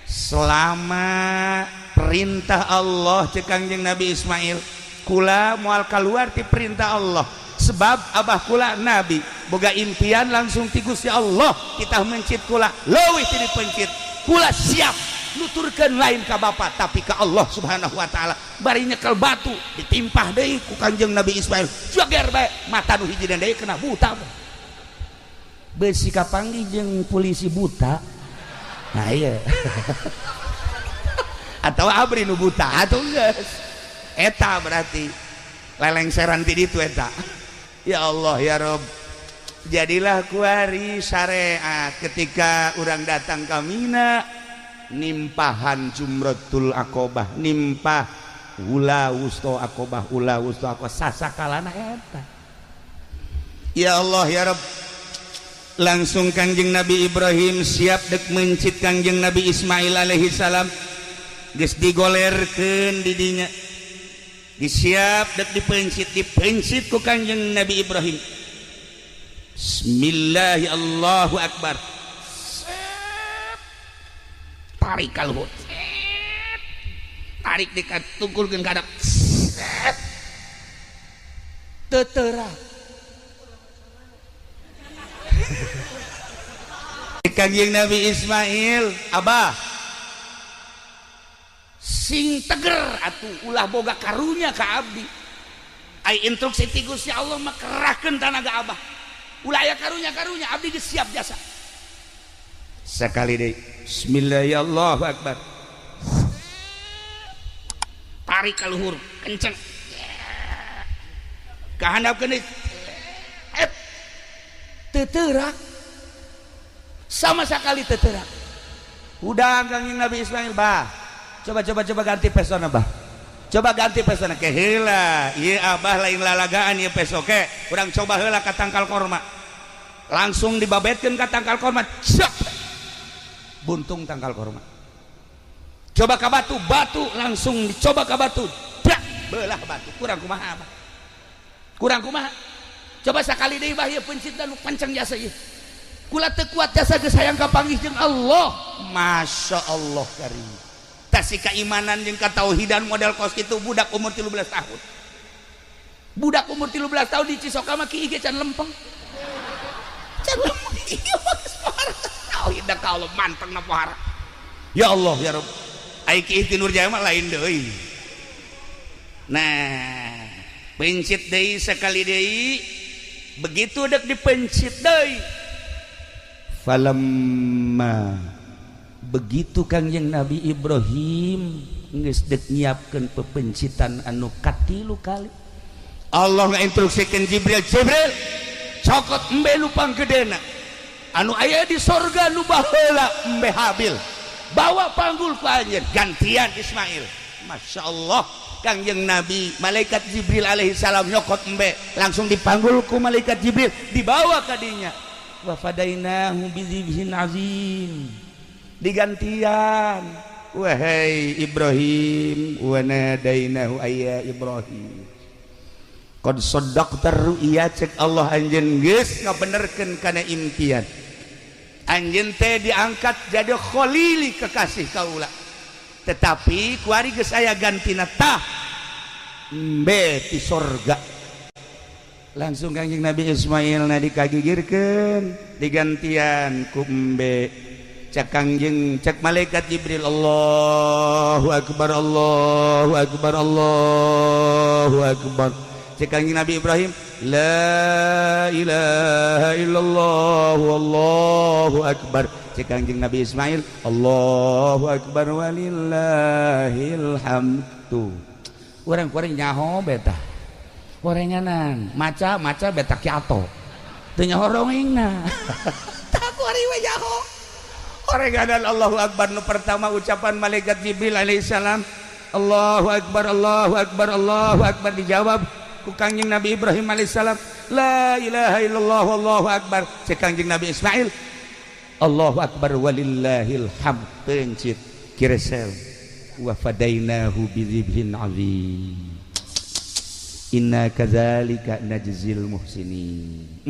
Selama perintah Allah cek Kangjeng Nabi Ismail, kula moal kaluar ti perintah Allah. Sebab abah kula nabi boga impian langsung ti Gusti Allah kita mencit kula leuwih ti dipencit kula siap nuturkeun lain ka bapa tapi ka Allah Subhanahu wa taala. Bari nyekel batu ditimpah deui ku Kangjeng Nabi Ismail jager bae mata nu hiji deui kena buta beusi kapanggih jeung polisi buta. Nah iya atau abri nu buta atuh geus eta berarti lelengseran ti ditu eta. Ya Allah ya Rob, jadilah kuari syariat ketika orang datang ke Mina nimpahan jumratul akobah, nimpah ula wusto akobah, ula wusto akobah sasakalana eta. Ya Allah ya Rob, langsung Kangjeng Nabi Ibrahim siap dek mencit Kangjeng Nabi Ismail alaihi salam, geus digolerkeun di dinya. Disiap dek dipencit, dipencit ku Kangjeng Nabi Ibrahim. Bismillahi Allahu Akbar. Tarik kaluhur. Tarik dekat tungkulkeun ka hadap. Tetera. Kangjeng Nabi Ismail, abah sing teger atuh ulah boga karunya ka abdi. Ai instruksi ti Gusti Allah mah kerahkeun tanaga abah. Ulah aya karunya-karunya abdi geus siap jasa. Sekali deui bismillahirrahmanirrahim akbar. Tarik ka luhur kenceng. Ka handapkeun deui. Teu teurak. Sama sekali teu teurak. Udah Kangjeng Nabi Ismail bah. Coba coba coba ganti pesona bah. Coba ganti pesona ke heula. Ieu abah lain lalagaan ieu peso ke. Urang coba heula ka tangkal korma. Langsung dibabetkeun ka tangkal korma. Cek. Buntung tangkal korma. Coba ka batu, batu langsung dicoba ka batu. Dak, belah batu. Kurang kumaha abah? Kurang kumaha? Coba sakali deui bah ieu peuncitna nu panceng jasa ieu. Kula teu kuat jasa geus hayang kapanggih jeung Allah. Masya Allah karim. Tasi keimanan jeung katauhidan model kos kitu budak umur 13 tahun. Budak umur 13 tahun di Cisoka mah kieu ge can lempeng. Can lempeng ieu mah geus pohara. Tauhid da ka Allah mantengna pohara. Ya Allah ya Rabb. Ai kieu ti Nurjaya mah lain deui. Nah, pencit deui sekali deui, begitu dek dipencit deui. Falamma begitu Kangjeng Nabi Ibrahim geus dek nyiapkeun pepencitan anu katilu kali. Allah ngainstruksikeun Jibril, Jibril cokot embe nu panggedena anu aya di sorga nu baheula embe Habil, bawa panggul ku anjeun gantian Ismail. Masya Allah Kangjeng Nabi malaikat Jibril alaihi salam nyokot embe langsung dipanggul ku malaikat Jibril dibawa ka dinya. Wa fadainahu bizibhin azim, digantian. Wahai Ibrahim, wa nadainahu ayya Ibrahim qad saddaqta ru'ya, cek Allah anjeun geus ngabenerkeun kana impian anjeun teh diangkat jadi khalili kekasih kaula, tetapi kuari geus aya gantina tah Embe ti sorga. Langsung Kangjeng Nabi Ismail na dikagigirkeun digantian ku embe. Cak Kangjeng cak malaikat Jibril, Allahu akbar Allahu akbar Allahu akbar. Cek Kangjeng Nabi Ibrahim, la ilaha illallah wallahu akbar. Cek Kangjeng Nabi Ismail, Allahu akbar walillahil hamdu. Urang-urang nyaho beta. Orenganan, maca-maca beta kiato. Teu nyaho rongengna. Tah kuari we nyaho. Orenganan Allahu akbar nu pertama ucapan malaikat Jibril alaihissalam, Allahu akbar Allahu akbar Allahu akbar, dijawab ku Kangjeng Nabi Ibrahim alaihissalam, la ilaha illallah wallahu akbar. Cek Kangjeng Nabi Ismail, Allahu akbar walillahil hamd. Pencit kiresel wa fadainahu bidzibhin azim. Inna kadzalika najzil muhsinin.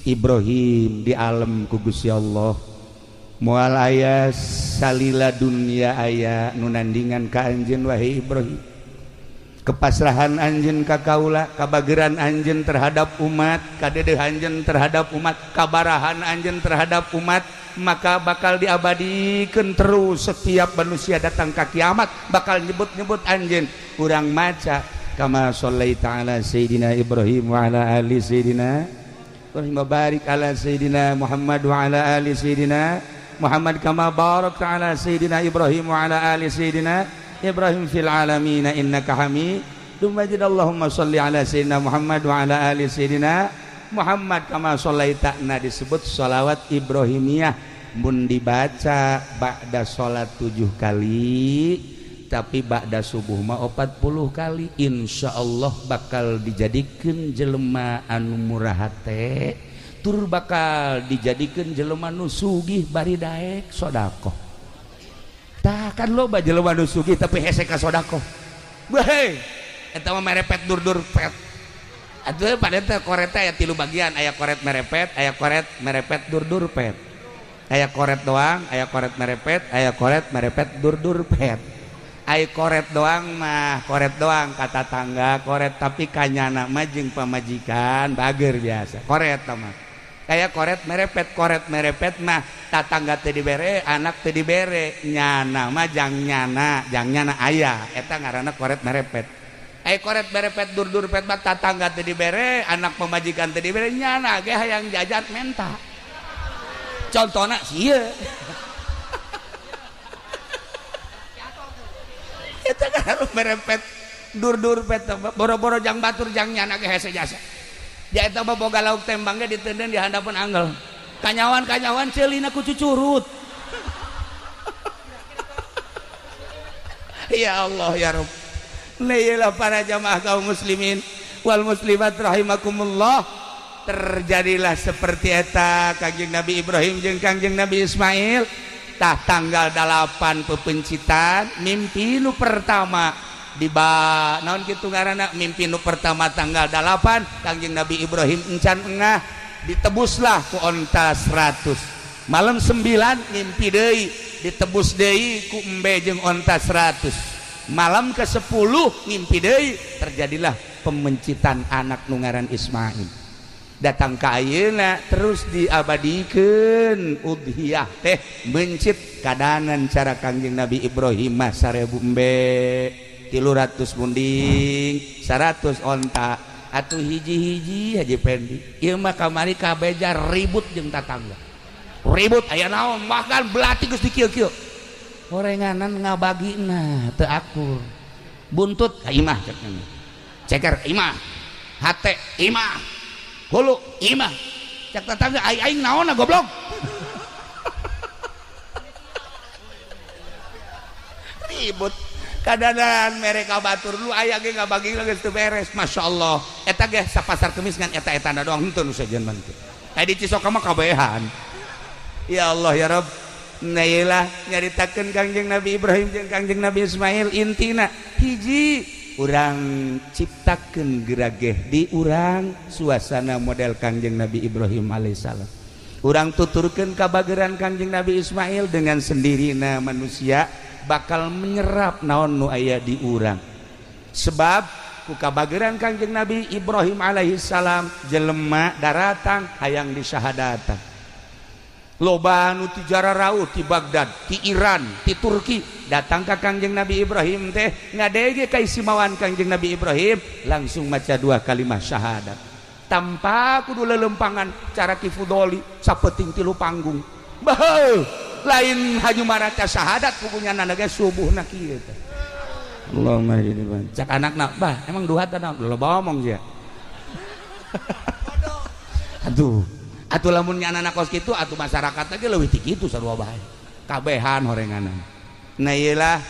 Ibrahim di alam ku Gusti Allah moal aya salila dunya aya nu nandingan ka anjeun wahai Ibrahim. Kepasrahan anjeun ka kaula, kabageran anjeun terhadap umat, kadedeh anjeun terhadap umat, kabarahan anjeun terhadap umat, maka bakal diabadikeun terus setiap manusia datang ka kiamat bakal nyebut-nyebut anjeun. Urang maca kama shallaita ala sayidina Ibrahim wa ala ali sayidina Ibrahim, barik ala sayidina Muhammad wa ala ali sayidina Muhammad kama barakta ala sayidina Ibrahim wa ala ali sayidina Ibrahim fil alamin innaka Hamidum Majid. Allahumma shalli ala sayyidina Muhammad wa ala ali sayyidina Muhammad kama shallaita. Nah, disebut sholawat Ibrahimiyah mun dibaca ba'da sholat 7 kali, tapi ba'da subuh mah 40 kali, insyaallah bakal dijadikeun jelema anu murah hate, tur bakal dijadikeun jelema nu sugih bari daek sedekah. Tah kan loba jelema nu sugih tapi hese ka sedekah. Weh, eta mah merepet dur-dur pet. Atuh pada teh koret aya 3 bagian, aya koret merepet, aya koret merepet dur-dur pet. Aya koret doang, aya koret merepet, aya koret merepet dur-dur pet. Aya koret doang mah, koret doang kata tangga koret, tapi kanyana mah jeung pamajikan bager biasa. Koret mah. Kayak koret merepet mah tatangga teu dibere, anak teu dibere, nyana mah jang nyana aya, eta ngaranna koret merepet. Aya koret merepet dur-dur pet mah tatangga teu dibere, anak pamajikan teu dibere, nyana ge hayang jajan menta. Contona sieun. Eta ngaranna merepet dur-dur pet, boro-boro jang batur jang nyana ge hese jasa. Ja eta mah boga lauk tembang ge ditenden di handapeun anggel. Kanyawan-kanyawan ceulina ku cucurut. Ya Allah ya Rabb. Lailah para jamaah kaum muslimin wal muslimat rahimakumullah. Terjadilah seperti eta Kangjeng Nabi Ibrahim jeung Kangjeng Nabi Ismail. Tah tanggal 8 pepencitan mimpi nu pertama diba naon kitu ngaranna mimpi nu pertama tanggal 8 Kangjeng Nabi Ibrahim encan engah ditebuslah ku onta 100. Malam 9 mimpi deui ditebus deui ku embe jeung onta 100. Malam ke-10 mimpi deui terjadilah pemencitan anak nu ngaran Ismail. Datang ka ayeuna terus diabadikeun udhiyah teh mencit kadanan cara Kangjeng Nabi Ibrahim mah 1000 embe 300 munding 100 onta atuh hiji-hiji Haji Pendi ieu mah kamari kabeja ribut jeung tatangga ribut aya naon bahkan belati geus dikieu-kieu orenganan ngabagina teu akur buntut ka imah cek ceker imah hate imah hulu imah cek tetangga aing naonna goblok. Ribut kadanan mereka batur lu aya ge ngabagi geus teu beres. Masyaallah eta ge sapasar kemis ngan eta-etana doang henteu nu sejen mah teu. Aya di Cisoka mah kabehan. Ya Allah ya Rabb. Nah ieu nyaritakeun Kangjeng Nabi Ibrahim jeung Kangjeng Nabi Ismail intina hiji urang ciptakeun gerageh di urang suasana model Kangjeng Nabi Ibrahim alaihissalam. Urang tuturkeun kabageran Kangjeng Nabi Ismail dengan sendirina manusia bakal menyerap naon nu aya di urang. Sebab Ku kabageran Kangjeng Nabi Ibrahim alaihi salam jelema daratang hayang disyahadatan. Loba nu ti jararauh ti Baghdad, ti Iran, ti Turki datang ka Kangjeng Nabi Ibrahim teh ngadege kaistimewaan Kangjeng Nabi Ibrahim langsung maca dua kalimat syahadat. Tanpa kudu lelempangan cara Ki Fudoli sapeting tilu panggung. Bah, lain haju maraca syahadat pugunya nanaga subuhna kieu teh. Allahumma ini cak anakna, bah emang duha teh naon? Loba omong sia. Aduh, atuh lamun nya anak kos kitu atuh masyarakat ge leuwih ti kitu sarua bae. Kabehan horenganan. Nah ieu lah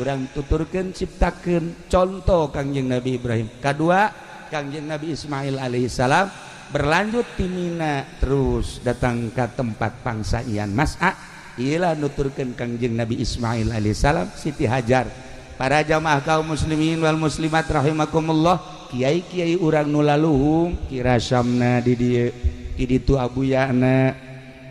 urang tuturkeun ciptakeun contoh Kangjeng Nabi Ibrahim. Kadua Kangjeng Nabi Ismail alaihissalam berlanjut ti Mina terus datang ke tempat pangsaian Mas'a. Ieu lah nuturkeun Kangjeng Nabi Ismail alaihissalam Siti Hajar. Para jamaah kaum muslimin wal muslimat rahimakumullah, kiai-kiai urang nu laluhung kirasamna di dieu, di ditu Abuyana,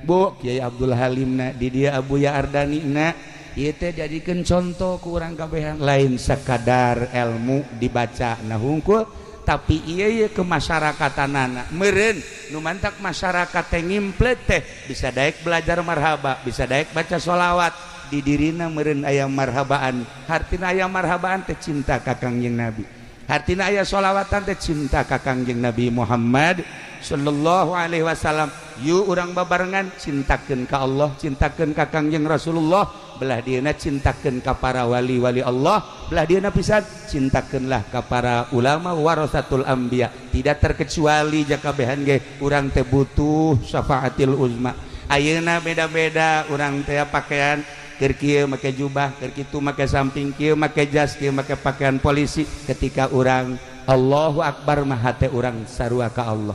Bu Kiai Abdul Halimna, di dieu Abuya Ardanina, ieu teh jadikeun contoh ku urang kabehan lain sakadar ilmu dibaca na hungkul tapi ieu ye kemasyarakatanana meureun nu mantak masyarakat teh ngimplet teh bisa daek belajar marhaba, bisa daek baca sholawat di dirina meureun aya marhabaan, hartina aya marhabaan teh cinta ka Kangjeng Nabi, hartina aya sholawatan teh cinta ka Kangjeng Nabi Muhammad sallallahu alaihi wasallam. Yuk urang babarengan cintakeun ka Allah, cintakeun ka Kangjeng Rasulullah, belah dieuna cintakeun ka para wali-wali Allah, belah dieuna pisan cintakeunlah ka para ulama warasatul anbiya. Tidak terkecuali jakabehan ge urang teh butuh syafaatil uzma. Ayeuna beda-beda urang teh pakaian keur kieu make jubah, keur kitu make samping, kieu make jas, kieu make pakaian polisi. Ketika urang Allahu Akbar mah hate urang sarua ka Allah.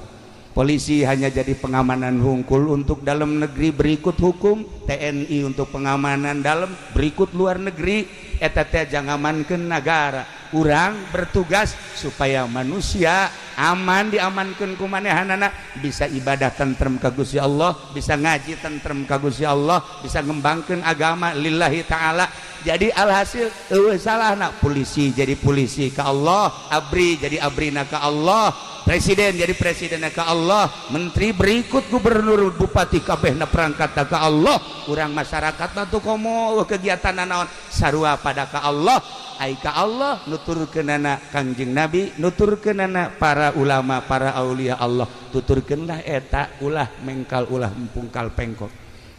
Polisi hanya jadi pengamanan hungkul untuk dalam negeri berikut hukum, TNI untuk pengamanan dalam berikut luar negeri, eta teh jangamankeun nagara. Urang bertugas supaya manusia aman diamankeun ku manehanana, bisa ibadah tentrem ka Gusti Allah, bisa ngaji tentrem ka Gusti Allah, bisa ngembangkeun agama lillahi ta'ala. Jadi alhasil eueuh salahna polisi jadi polisi ka Allah, abri jadi abrina ka Allah, presiden jadi presidenna ka Allah, menteri berikut gubernur bupati kabehna perangkat ka Allah. Urang masyarakat mah tuh komo kegiatan naon sarua pada ka Allah. Ai ka Allah nuturkeunana Kangjeng Nabi, nuturkeunana para ulama, para aulia Allah, tuturkeunlah eta ulah mengkal ulah empungkal pengkok.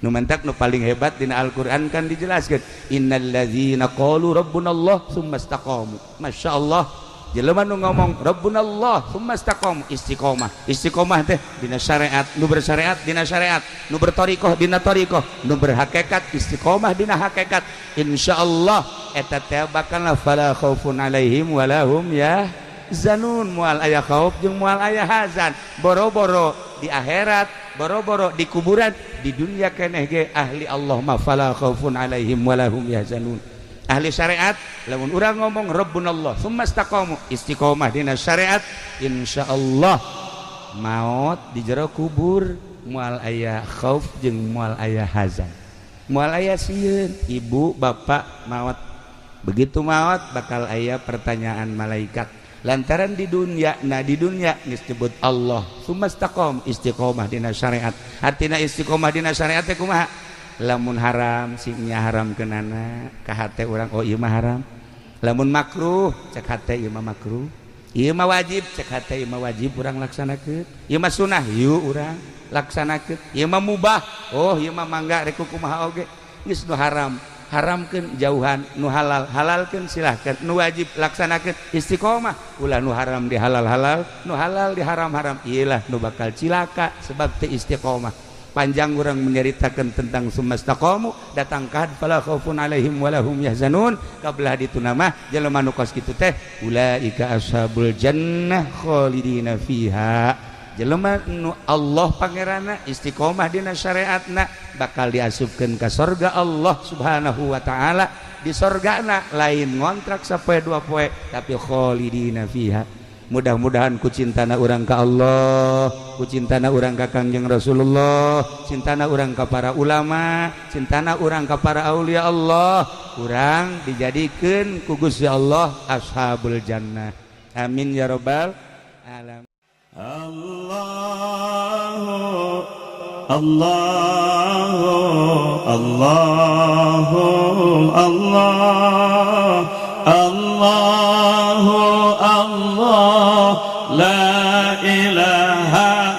Nu mantak nu paling hebat dina Al-Qur'an kan dijelaskeun innallazina qalu rabbunallah tsumma istaqamu. Masyaallah, jelema nu ngomong rabbunallah tsumma istaqamu, istiqomah. Istiqomah teh dina syariat, nu bersyariat dina syariat, nu berthariqah dina thariqah, nu berhakikat istiqomah dina hakikat. Insyaallah eta teh bakal fala khaufun alaihim walahum yahzanun, moal aya khauf jeung moal aya hazan. Boro-boro di akhirat, boro-boro di kuburan, di dunia keneh ge ahli Allah mah fala khaufun alaihim walahum yahzanun. Ahli syariat lamun urang ngomong rabbunallah tsumma istaqamu, istiqomah dina syariat, insyaallah maot di jero kubur moal aya khauf jeung moal aya hazan, moal aya sieun. Ibu bapak maot, begitu maot bakal aya pertanyaan malaikat. Lantaran di dunia, nah di dunia geus disebut Allah tsumma istaqam, istiqomah dina syariat. Artina istiqomah dina syariat teh kumaha? Lamun haram sing nya haram kenana ka hate urang, oh ieu mah haram. Lamun makruh cek hate ieu mah makruh, ieu mah wajib cek hate ieu mah wajib urang laksanakeun, ieu mah sunah yuk urang laksanakeun, ieu mah mubah, oh ieu mah mangga rek kumaha oge. Geus nu haram haramkeun jauhan, nu halal halalkeun silahkan, nu wajib laksanakeun istiqomah. Ulah nu haram di halal halal, nu halal di haram haram, iyalah nu bakal cilaka sebab teu istiqomah. Panjang urang menyeritakan tentang sumastaqamu datang ka fala khaufun alaihim walahum yahzanun. Kabelah ditu nama jelema nu kos kitu teh ulaika ashabul jannah khalidina fiha. Jelema nu Allah pangeranna istiqomah dina syariatna bakal diasupkeun ka sorga Allah Subhanahu wa taala. Di sorgana lain ngontrak sapoe dua poe tapi khalidina fiha. Mudah-mudahan ku cintana urang ka Allah, ku cintana urang ka Kangjeng Rasulullah, cintana urang ka para ulama, cintana urang ka para aulia Allah, urang dijadikeun ku Gusti Allah ashabul jannah. Amin ya robbal alamin. Allahu Allahu Allahu Allah Allahu Allah la ilaha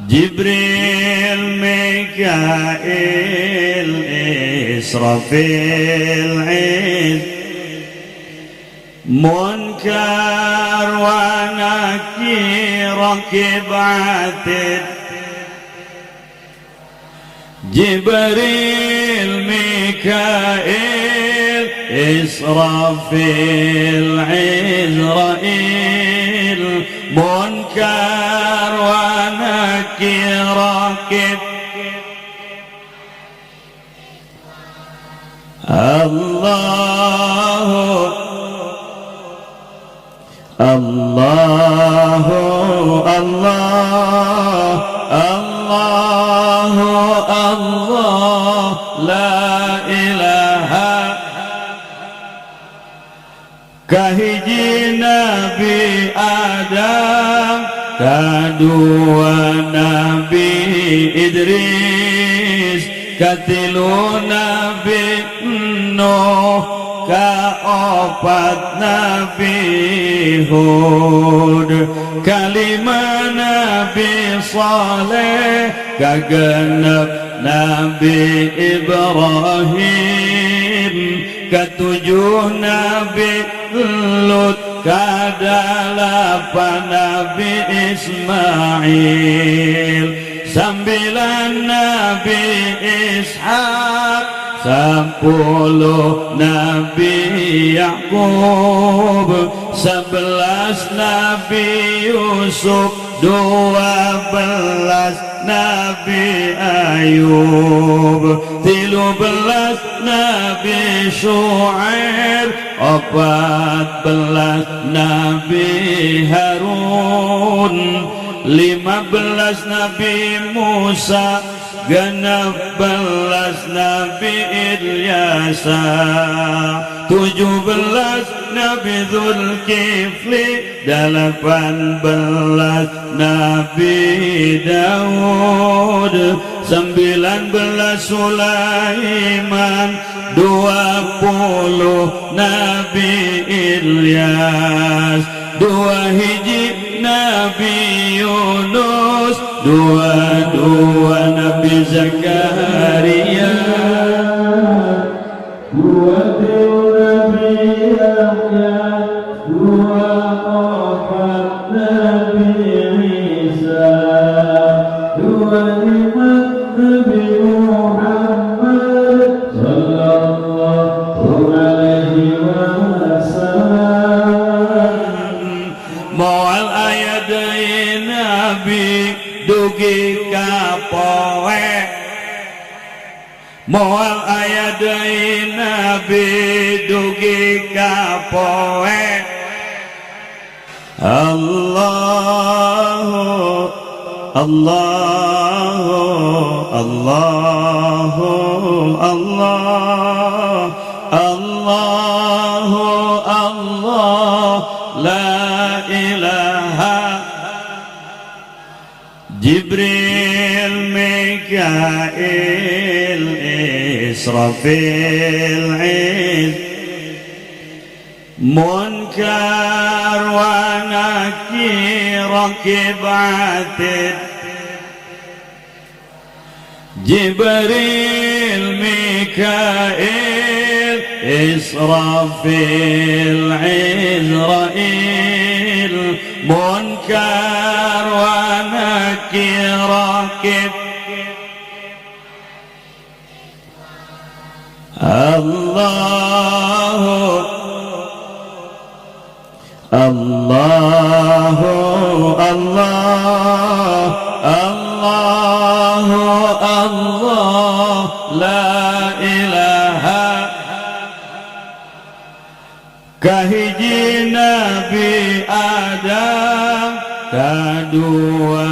Jibril Mikail Israfil Munkar wa Nakir Rakib Atid Jibril Mikail Israfil Izrail Munkar wa Nakir Rakib Allahu Allahu Allah Allahu Allah la ilaha kahiji Nabi Adam kadua Nabi Idris katilu Nabi Nuh kaopat Nabi Hud kalima Nabi Saleh kagenep Nabi Ibrahim ketujuh Nabi Lut kadalapan Nabi Ismail sambilan Nabi Ishak 10 Nabi Yakub 11 Nabi Yusuf 12 Nabi Ayub 13 Nabi Syuaib 14 Nabi Harun 15 Nabi Musa 16 Nabi Ilyasa 17 Nabi Zulkifli 18 Nabi Daud 19 Sulaiman 20 Nabi Ilyas 2 hiji Nabi Yunus 22 Nabi Zakaria 23 Nabi Yahya 24 Nabi Isa 25 Nabi Muhammad sallallahu alaihi wasallam. Moal aya deui Nabi dugi ka poe moal aya deui Nabi dugi ka poe. Allahu Allahu Allahu Allah Allahu Allah la ilaha Jibril Mikail Israfil Munkar wa Nakir Rakib Atid Jibril Mikail Israfil Izrail Munkar wa Nakir Rakib Allahu Allahu Allah Allahu Allah la ilaha kahiji Nabi Adam kadua